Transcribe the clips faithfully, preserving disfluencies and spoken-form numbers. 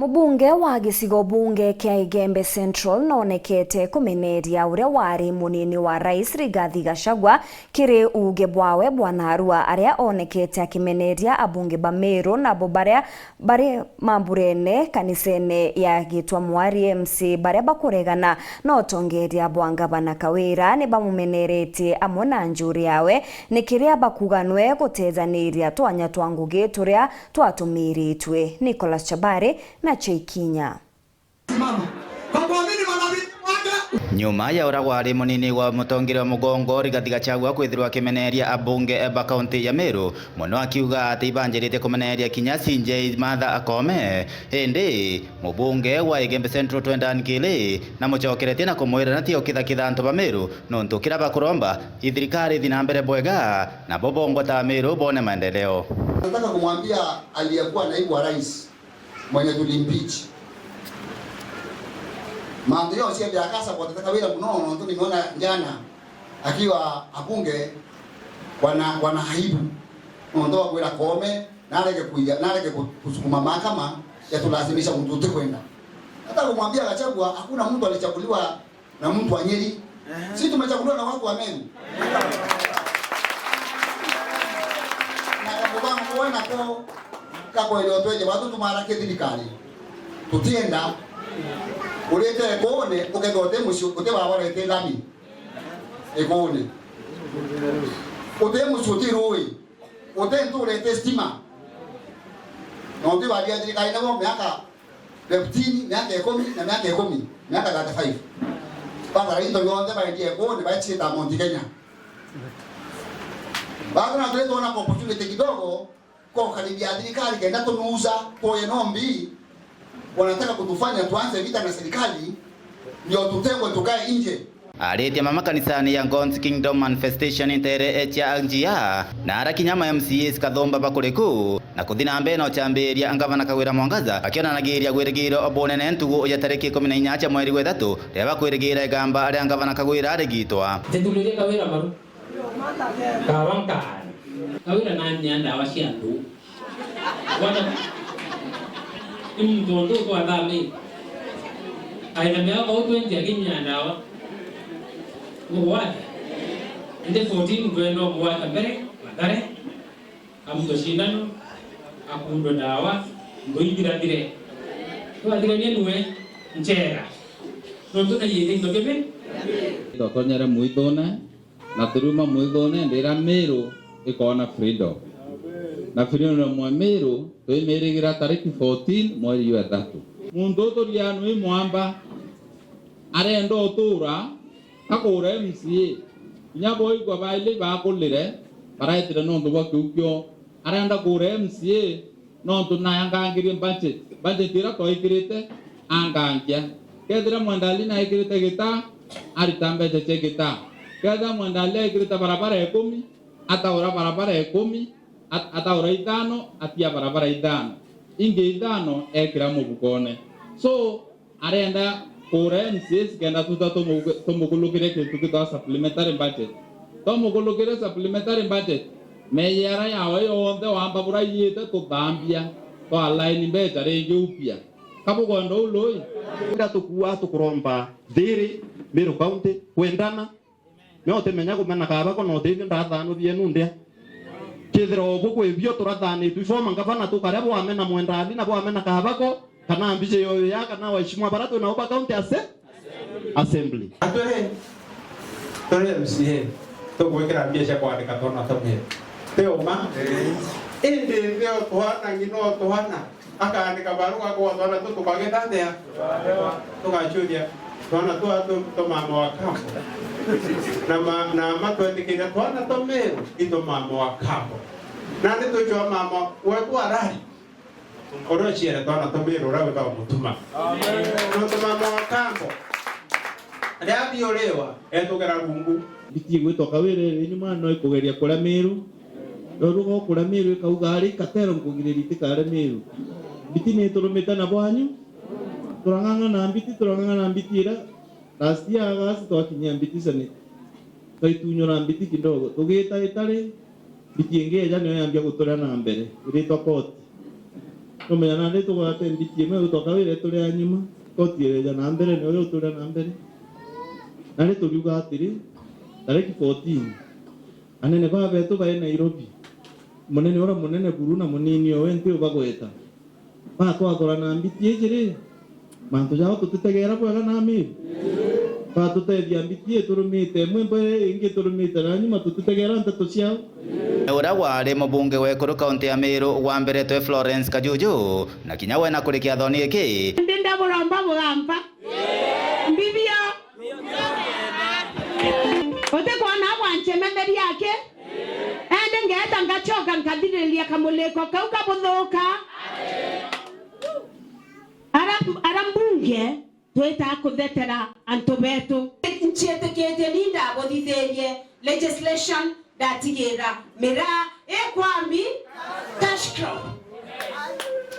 Mubunge wa gicigo bunge kia Igembe Central noonekete kumeneria uria wari munini wa rais Rigathi Gachagua kiri uuge bwawe bwa naarua, aria oonekete akimeneria abunge ba Meru nabo baria bari mamburene kanisene ya Gitwa Mwari M C baria bakuregana na utongeria bwa ngavana Kawira. Ni bamumeneretie amwe na njuri yawe ni kiria bakuga nwe gutethaniria twanya twa ngugi turia twatumiritwe. Nicholas Chabari na Cheikinya. Simama. Kwa kuamini manabii wake. Nyuma ya uria wari munini wa mutongeria wa mugongo Rigathi Gachagua kwithirwa akimeneria abunge ba kaunti ya Meru, mono akiuga ati ibanjirite kumeneria kinya C J Martha Koome. Indi mubunge wa Igembe Central Twendan Kili namucokeretie na kumwira natige gukithakitha antu ba Meru, nontu kiria bakuromba i thirikari ithi na mbere bwega, nabo bongwa ta Meru bone maendeleo. Nataka kumwambia aliyekuwa naibu wa rais mwenye tulimpeach. Mantu yao cia biakasa kwa Kawira muno, nontu nimeona jana akiwa abunge wana, wana aibu. Nontu wa kwira Koome, narege kuiga, narege ku-, kusukuma mahakama ya tulazimisha mtu utikwenda. Hata kumwambia Gachagua, hakuna mtu alichaguliwa na mtu wa Nyeri. Ehe. Si tumechaguliwa na watu wa Meru. Na kakubangu wena ko kakwele otweje watu tumara ke thirikari. Tutienda urite Ikuune, ukethwa uti muciu, uti wawarete lami Ikuune. Uti muciu, uti rui. Uti ntu urete stima. Na uti wabia thirikari nabo miaka fifteen, miaka ikumi na miaka ikumi, miaka thirty-five. Bathara into yonthe baendie Ikuune, baetie ta Mount Kenya. Bathara tuli tuona opportunity kidogo, kwa karibia thirikari kenda tunusa, tuye nombi, wanataka kutufanya tuanze vita na serikali, ndio tutengwe tukae nje. Aritie mama kanisani ya God's Kingdom Manifestation ntere cia njia, na ara kinya ma M C As kathumba bakuriku, na kuthi na mbere na ucambiria ngavana Kawira Mwangaza, akionanagiria gwirigiiro bunene ntugu ya tariki ikumi na inya cia mweri wa ithatu, riria bakwirigiira igamba ria ngavana Kawira arigitwa. Ntituririe Kawira maru. Kawa nkaani. Kawira nanyia ndawa cia antu. Wana, ni muntu untu twathamite. Aina miaka uu twenty akinyia ndawa. Mugwate. Indi fourteen twenda umugwata mbere, Mathare. Amutwe cindano, akundwe ndawa, ndu ithirathire. Twathirania nue, njera. Nontu naiyite into bibi. Twatonyere mwithune, na turiuma mwithune, ndira Miru ikoona freedom. Na freedom ya Miru, twimirigira tariki fourteen, mweri jwa ithatu. Muntu uturianwe i mwamba, arenda utura, akura M C A. Kinya boigwa baili bakurire, baraetire nontu bwa kiu kio. Arenda kura M C A, nontu naangangirie budget. Budget iria twaikirite, angangia. Kethira Mwendali naikirite gita, arita mbeca cia gita. Kethira Mwendali aikirite barabara ikumi, ataura barabara ikumi, at-, ataura ithano, atia barabara ithano. Ingi ithano ekira mubukone. So, arenda kura M C As kenda tuta tumugu-, tumukulukire kintu gitwa supplementary budget. Twamukulukire supplementary budget, meyera yawe yonthe wamba bura iyite tuthambia, twa align mbeca ringi upya. Kabukwenda uu lui? Ira tukua tukuromba thiri, Meru County, kwendana, me utimenya kumena kabako na utithio ndathanuthie nu ndia. Kethira ubu kwi bio turathanitwe i former ngavana tukaria bwamena Mwendali na bwamena kabako, kana mbica yoyo ya kana waheshimiwa bara twi nao ba county asse-, assembly. Atwiri, turi M C A, tugwikira mbia cia kwandika twana tumie. Ti uma? Indi nthio twana ng'ina o twana. Akaandika barua kwa twana tu tukagita atia? Tugacuthia twana tua tu, tu mama wa kambo. Na ma, na matwetikiria twana tu Meru i tu mama wa kambo. Nandi twicwa mama wetu arari. Uria uciere twana tu Meru uria witagwa Mutuma. Nontu mama wa kambo, riria biuriwa, etugira rungu. Mbiti igwitwa Kawira iri nyuma no ikugeria kuria Meru. Rwendo rwa kuria Meru ikauga, ari ikatero nkugiriria itikare Meru. Mbiti ni iturumite na bwanyu. Turang'ang'ana mbiti, turang'ang'ana mbiti ira. Last year August twakinyia mbiti Senate. Twaitunyura mbiti kidogo. Tugita itari, mbiti ingi eja niyo yambia guturia na mbere. Iritwa koti. Nomenya nandi tugwate mbiti imwe, gutoka wire turi a nyuma, koti ireja na mbere, ni uria uturi na mbere. Nandi turiuga atiri, tariki fourteen, anene babetu bai Nairobi, munene uria munene buru na munini owe nti ubagweta, batwathura na mbiti iji ri, mantu jao tutitegera bwega na Amiru? Batutethia mbiti iturumite imwe, mbe ingi iturumite na nyuma, tutitegera nteto ciao. Uria wari mubunge wa ekuru kaunti ya Meru wa mbere twe Florence Kajuju, na kinya we na kurikia thoni giki. Ndi ndaburomba bugamba. Mbibio. Utikwona bwanchemetheria aki? Ende ngeeta ngachoka nkathiriria kamuliko kau kabuthuka. Ara, ara mbunge twita kuthetera antu betu. Nchiitikitie ni ndabuthithirie legislation ndatigira miraa ikwambi cash crop.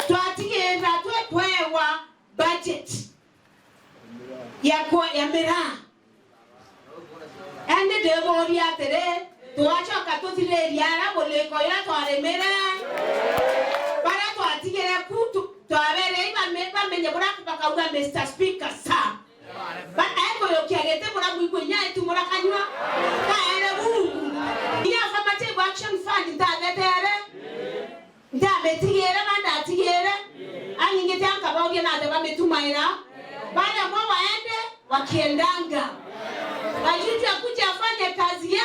Twatigira twe kwewa budget ya kwa, ya miraa. Indi ndiburia atiri, twachoka tuthiriria ara muliko uria twarimire, baria twatigire ku tu-, twabere ibame-, bamenye buria bakauga, Mister Speaker, sir. Ba-, ekuyukia giti buria mwigua inya itumura kanyua, kaere bungu. Inya affirmative action fund ntathetere. Ndamitigire, ba ndatigire, anyingite ankabauria nate bamitumaira, baria mo baende wakiendanga. Kajuju akuje afanye kazi ya.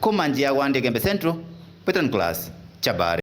Kuma njia gwa Ndigembe Central, Britain Class, Chabari.